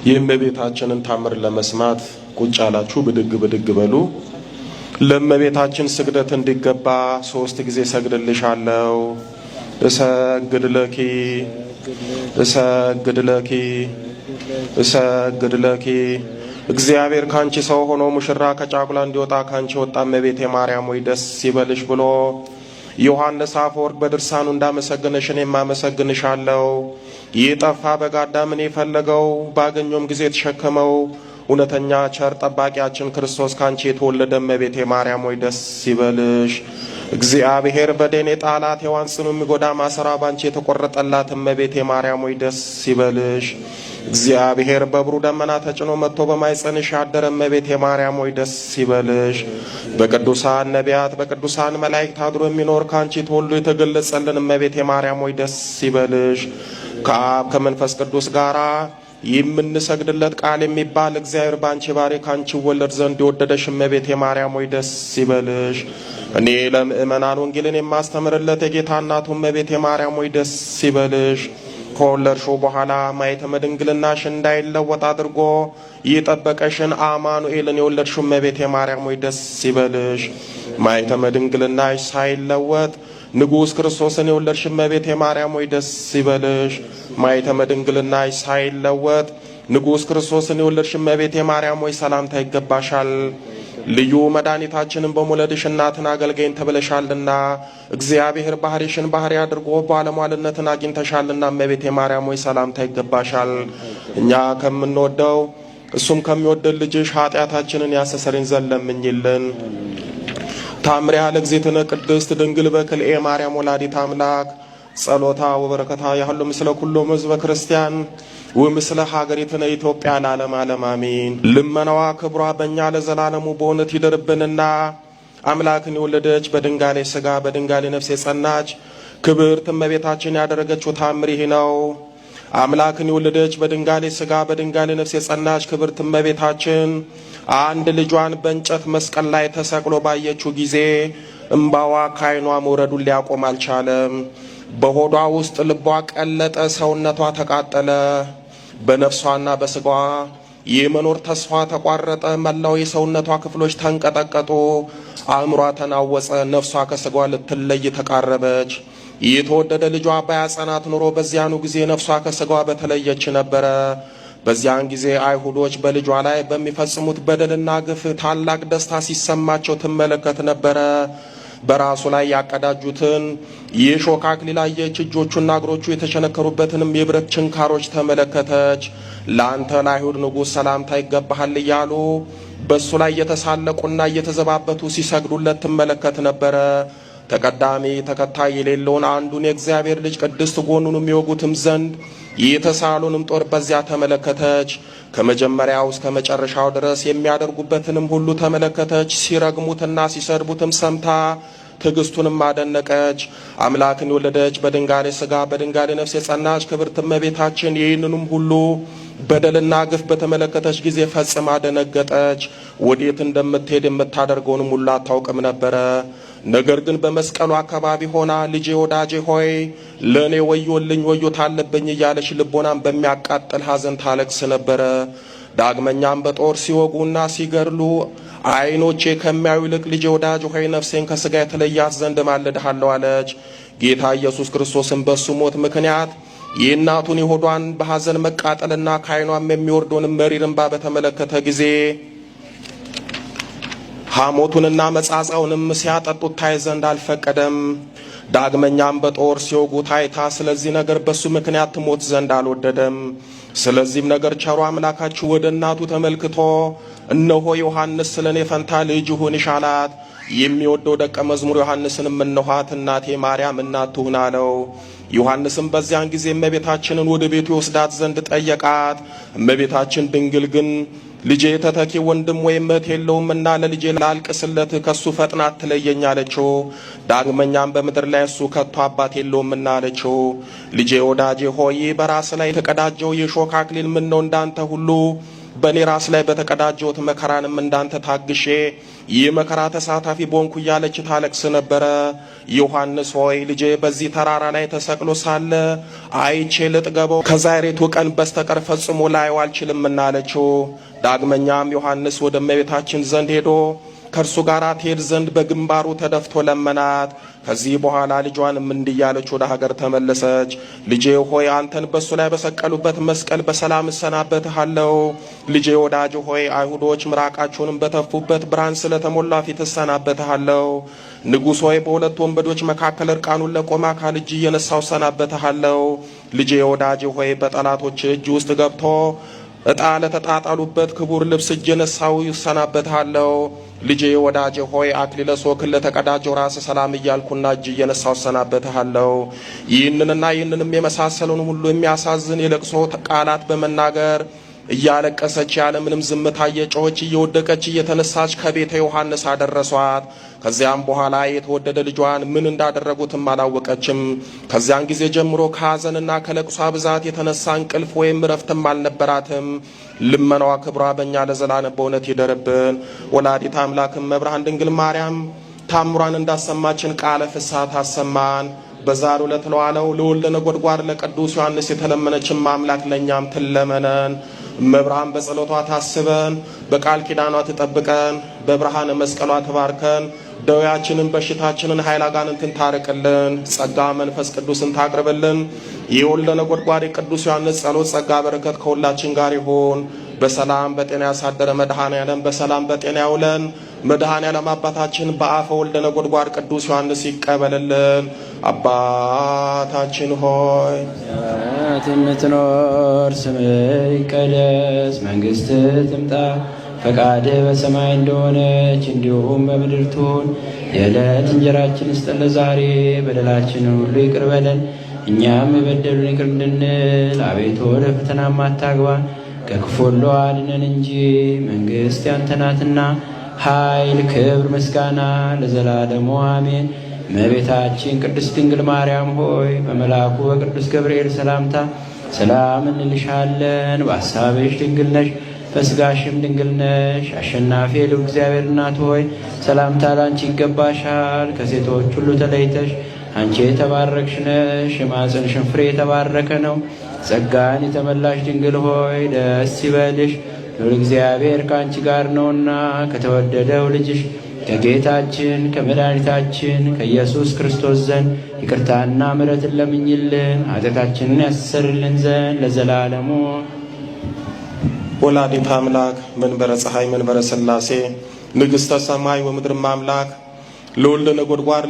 የእመቤታችንን ታምር ለመስማት ቁጭ ያላችሁ ብድግ ብድግ በሉ። ለእመቤታችን ስግደት እንዲገባ 3 ጊዜ ሰግድልሻለሁ። እሰግድ ለኪ፣ እሰግድ ለኪ፣ እሰግድ ለኪ። እግዚአብሔር ካንቺ ሰው ሆኖ ሙሽራ ከጫጉላ እንዲወጣ ካንቺ ወጣ እመቤቴ ማርያም ሆይ ደስ ይበልሽ ብሎ ዮሐንስ አፈወርቅ በድርሳኑ እንዳመሰገነሽ እኔም አመሰግንሻለሁ። የጠፋ በግ አዳምን የፈለገው ባገኘውም ጊዜ የተሸከመው እውነተኛ ቸር ጠባቂያችን ክርስቶስ ካንቺ የተወለደ እመቤቴ ማርያም ሆይ ደስ ይበልሽ። እግዚአብሔር በደኔ ጣላት ሔዋን ጽኑ የሚጎዳ ማሰራ ባንቺ የተቆረጠላት እመቤቴ ማርያም ሆይ ደስ ይበልሽ። እግዚአብሔር በብሩ ደመና ተጭኖ መጥቶ በማኅፀንሽ ያደረ እመቤቴ ማርያም ሆይ ደስ ይበልሽ። በቅዱሳን ነቢያት በቅዱሳን መላእክት አድሮ የሚኖር ካንቺ ተወልዶ የተገለጸልን እመቤቴ ማርያም ሆይ ደስ ይበልሽ። ከአብ ከመንፈስ ቅዱስ ጋራ የምንሰግድለት ቃል የሚባል እግዚአብሔር ባንቺ ባሪ ካንቺ ወለድ ዘንድ የወደደሽ እመቤቴ ማርያም ሆይ ደስ ይበልሽ። እኔ ለምእመናን ወንጌልን የማስተምርለት የጌታ እናቱ እመቤቴ ማርያም ሆይ ደስ ይበልሽ። ከወለድሽው በኋላ ማኅተመ ድንግልናሽ እንዳይለወጥ አድርጎ የጠበቀሽን አማኑኤልን የወለድሽው እመቤቴ ማርያም ሆይ ደስ ይበልሽ። ማኅተመ ድንግልናሽ ሳይለወጥ ንጉሥ ክርስቶስን የወለድሽ እመቤቴ ማርያም ሆይ ደስ ይበልሽ። ማኅተመ ድንግልናሽ ሳይለወጥ ንጉሥ ክርስቶስን የወለድሽ እመቤቴ ማርያም ሆይ ሰላምታ ይገባሻል። ልዩ መድኃኒታችንን በመውለድሽ እናትን አገልጋይን ተብለሻልና እግዚአብሔር ባህሪሽን ባህሪ አድርጎ ባለሟልነትን አግኝተሻልና እመቤቴ ማርያም ሆይ ሰላምታ ይገባሻል። እኛ ከምንወደው እሱም ከሚወደድ ልጅሽ ኃጢአታችንን ያስተሰርይን ዘንድ ለምኝልን። ታምሪሃ ለእግዝእትነ ቅድስት ድንግል በክልኤ ማርያም ወላዲተ አምላክ ጸሎታ ወበረከታ ያህሉ ምስለ ኩሎም ሕዝበ ክርስቲያን ወምስለ ሀገሪትነ ኢትዮጵያ ለዓለመ ዓለም አሜን። ልመናዋ ክብሯ በእኛ ለዘላለሙ በእውነት ይደርብንና አምላክን የወለደች በድንጋሌ ሥጋ በድንጋሌ ነፍስ የጸናች ክብርት እመቤታችን ያደረገችው ታምር ይህ ነው። አምላክን የወለደች በድንጋሌ ሥጋ በድንጋሌ ነፍስ የጸናች ክብርት እመቤታችን አንድ ልጇን በእንጨት መስቀል ላይ ተሰቅሎ ባየችው ጊዜ እምባዋ ከዓይኗ መውረዱን ሊያቆም አልቻለም። በሆዷ ውስጥ ልቧ ቀለጠ፣ ሰውነቷ ተቃጠለ። በነፍሷና በስጋዋ የመኖር ተስፋ ተቋረጠ። መላው የሰውነቷ ክፍሎች ተንቀጠቀጡ። አእምሯ ተናወጸ። ነፍሷ ከስጋዋ ልትለይ ተቃረበች። የተወደደ ልጇ ባያጸናት ኑሮ በዚያኑ ጊዜ ነፍሷ ከስጋዋ በተለየች ነበረ። በዚያን ጊዜ አይሁዶች በልጇ ላይ በሚፈጽሙት በደልና ግፍ ታላቅ ደስታ ሲሰማቸው ትመለከት ነበረ። በራሱ ላይ ያቀዳጁትን የሾህ አክሊል አየች። እጆቹና እግሮቹ የተቸነከሩበትንም የብረት ችንካሮች ተመለከተች። ለአንተ ለአይሁድ ንጉሥ ሰላምታ ይገባሃል እያሉ በእሱ ላይ እየተሳለቁና እየተዘባበቱ ሲሰግዱለት ትመለከት ነበረ። ተቀዳሚ ተከታይ የሌለውን አንዱን የእግዚአብሔር ልጅ ቅድስት ጎኑን የሚወጉትም ዘንድ የተሳሉንም ጦር በዚያ ተመለከተች። ከመጀመሪያው እስከ መጨረሻው ድረስ የሚያደርጉበትንም ሁሉ ተመለከተች። ሲረግሙትና ሲሰድቡትም ሰምታ ትዕግስቱንም አደነቀች። አምላክን የወለደች በድንጋሌ ሥጋ በድንጋሌ ነፍስ የጸናች ክብርት እመቤታችን ይህንንም ሁሉ በደልና ግፍ በተመለከተች ጊዜ ፈጽማ ደነገጠች። ወዴት እንደምትሄድ የምታደርገውንም ሁሉ አታውቅም ነበረ። ነገር ግን በመስቀሉ አካባቢ ሆና ልጄ ወዳጄ ሆይ ለእኔ ወዮልኝ፣ ወዮታ አለብኝ እያለች ልቦናን በሚያቃጥል ሐዘን ታለቅስ ነበረ። ዳግመኛም በጦር ሲወጉና ሲገድሉ ዓይኖቼ ከሚያዩ ይልቅ ልጄ ወዳጅ ሆይ ነፍሴን ከሥጋ የተለያት ዘንድ ማልድሃለሁ አለች። ጌታ ኢየሱስ ክርስቶስን በሱ ሞት ምክንያት የእናቱን የሆዷን በሐዘን መቃጠልና ከዓይኗም የሚወርደውን መሪር እንባ በተመለከተ ጊዜ ሐሞቱንና መጻጻውንም ሲያጠጡት ታይ ዘንድ አልፈቀደም። ዳግመኛም በጦር ሲወጉ ታይታ ስለዚህ ነገር በሱ ምክንያት ትሞት ዘንድ አልወደደም። ስለዚህም ነገር ቸሩ አምላካችሁ ወደ እናቱ ተመልክቶ እነሆ ዮሐንስ ስለ እኔ ፈንታ ልጅ ይሁንሽ አላት። የሚወደው ደቀ መዝሙር ዮሐንስንም እነኋት እናቴ ማርያም እናት ትሁን አለው። ዮሐንስም በዚያን ጊዜ እመቤታችንን ወደ ቤቱ ይወስዳት ዘንድ ጠየቃት። እመቤታችን ድንግል ግን ልጄ ተተኪ ወንድም ወይም እህት የለውምና ለልጄ ላልቅስለት ከሱ ፈጥና አትለየኝ አለችው። ዳግመኛም በምድር ላይ እሱ ከቶ አባት የለውምና አለችው። ልጄ ወዳጄ ሆይ በራስ ላይ የተቀዳጀው የሾህ አክሊል ምን ነው እንዳንተ ሁሉ በእኔ ራስ ላይ በተቀዳጀሁት መከራንም እንዳንተ ታግሼ ይህ መከራ ተሳታፊ በሆንኩ እያለች ታለቅስ ነበረ። ዮሐንስ ሆይ ልጄ በዚህ ተራራ ላይ ተሰቅሎ ሳለ አይቼ ልጥገበው ከዛሬቱ ቀን በስተቀር ፈጽሞ ላየው አልችልምና አለችው። ዳግመኛም ዮሐንስ ወደ እመቤታችን ዘንድ ሄዶ ከእርሱ ጋር ትሄድ ዘንድ በግንባሩ ተደፍቶ ለመናት። ከዚህ በኋላ ልጇንም እንዲህ እያለች ወደ ሀገር ተመለሰች። ልጄ ሆይ አንተን በእሱ ላይ በሰቀሉበት መስቀል በሰላም እሰናበትሃለሁ። ልጄ ወዳጅ ሆይ አይሁዶች ምራቃቸውንም በተፉበት ብርሃን ስለተሞላ ፊት እሰናበትሃለሁ። ንጉሥ ሆይ በሁለት ወንበዶች መካከል እርቃኑን ለቆመ አካል እጅ እየነሳው እሰናበትሃለሁ። ልጄ ወዳጅ ሆይ በጠላቶች እጅ ውስጥ ገብቶ ዕጣ ለተጣጣሉበት ክቡር ልብስ እጅ የነሳው ይሰናበትሃለሁ። ልጄ ወዳጄ ሆይ አክሊለ ሦክን ለተቀዳጀው ራስ ሰላም እያልኩና እጅ እየነሳው እሰናበትሃለሁ። ይህንንና ይህንንም የመሳሰለውን ሁሉ የሚያሳዝን የለቅሶ ቃላት በመናገር እያለቀሰች ያለምንም ዝምታ እየጮኸች እየወደቀች እየተነሳች ከቤተ ዮሐንስ አደረሷት። ከዚያም በኋላ የተወደደ ልጇን ምን እንዳደረጉትም አላወቀችም። ከዚያን ጊዜ ጀምሮ ከሐዘንና ከለቅሷ ብዛት የተነሳ እንቅልፍ ወይም እረፍትም አልነበራትም። ልመናዋ ክብሯ በእኛ ለዘላለም በእውነት ይደርብን። ወላዲተ አምላክም መብርሃን ድንግል ማርያም ታምሯን እንዳሰማችን ቃለ ፍስሐ ታሰማን። በዛሬው ዕለት ለዋለው ለወልደ ነጎድጓድ ለቅዱስ ዮሐንስ የተለመነችን አምላክ ለእኛም ትለመነን። እመብርሃን በጸሎቷ ታስበን፣ በቃል ኪዳኗ ትጠብቀን፣ በብርሃነ መስቀሏ ትባርከን፣ ደዌያችንን በሽታችንን ኃይለ አጋንንትን ታርቅልን፣ ጸጋ መንፈስ ቅዱስን ታቅርብልን። የወልደ ነጎድጓድ የቅዱስ ዮሐንስ ጸሎት ጸጋ በረከት ከሁላችን ጋር ይሁን። በሰላም በጤና ያሳደረ መድኃኔ ዓለም በሰላም በጤና ያውለን። መድኃኔ ዓለም አባታችን በአፈ ወልደ ነጎድጓድ ቅዱስ ዮሐንስ ይቀበልልን። አባታችን ሆይ የምትኖር ስምህ ይቀደስ፣ መንግስትህ ትምጣ፣ ፈቃድህ በሰማይ እንደሆነች እንዲሁም በምድር ትሁን። የዕለት እንጀራችንን ስጠን ዛሬ፣ በደላችንን ሁሉ ይቅር በለን እኛም የበደሉን ይቅር እንድንል፣ አቤቱ ወደ ፈተናም አታግባን ከክፉ ሁሉ አድነን እንጂ መንግስት ያንተ ናትና፣ ኃይል፣ ክብር፣ ምስጋና ለዘላለሙ አሜን። እመቤታችን ቅድስት ድንግል ማርያም ሆይ በመልአኩ በቅዱስ ገብርኤል ሰላምታ ሰላም እንልሻለን። በሐሳብሽ ድንግል ነሽ፣ በስጋሽም ድንግል ነሽ። አሸናፊ የልዑል እግዚአብሔር እናት ሆይ ሰላምታ ላንቺ ይገባሻል። ከሴቶች ሁሉ ተለይተሽ አንቺ የተባረክሽ ነሽ፣ የማኅፀንሽም ፍሬ የተባረከ ነው። ጸጋን የተመላሽ ድንግል ሆይ ደስ ይበልሽ፣ ልዑል እግዚአብሔር ከአንቺ ጋር ነውና ከተወደደው ልጅሽ ከጌታችን ከመድኃኒታችን ከኢየሱስ ክርስቶስ ዘንድ ይቅርታና ምሕረትን ለምኝልን ኃጢአታችንን ያስተሰርይልን ዘንድ ለዘላለሙ። ወላዲተ አምላክ መንበረ ፀሐይ መንበረ ሥላሴ ንግሥተ ሰማይ ወምድር አምላክ ለወልደ ነጎድጓድ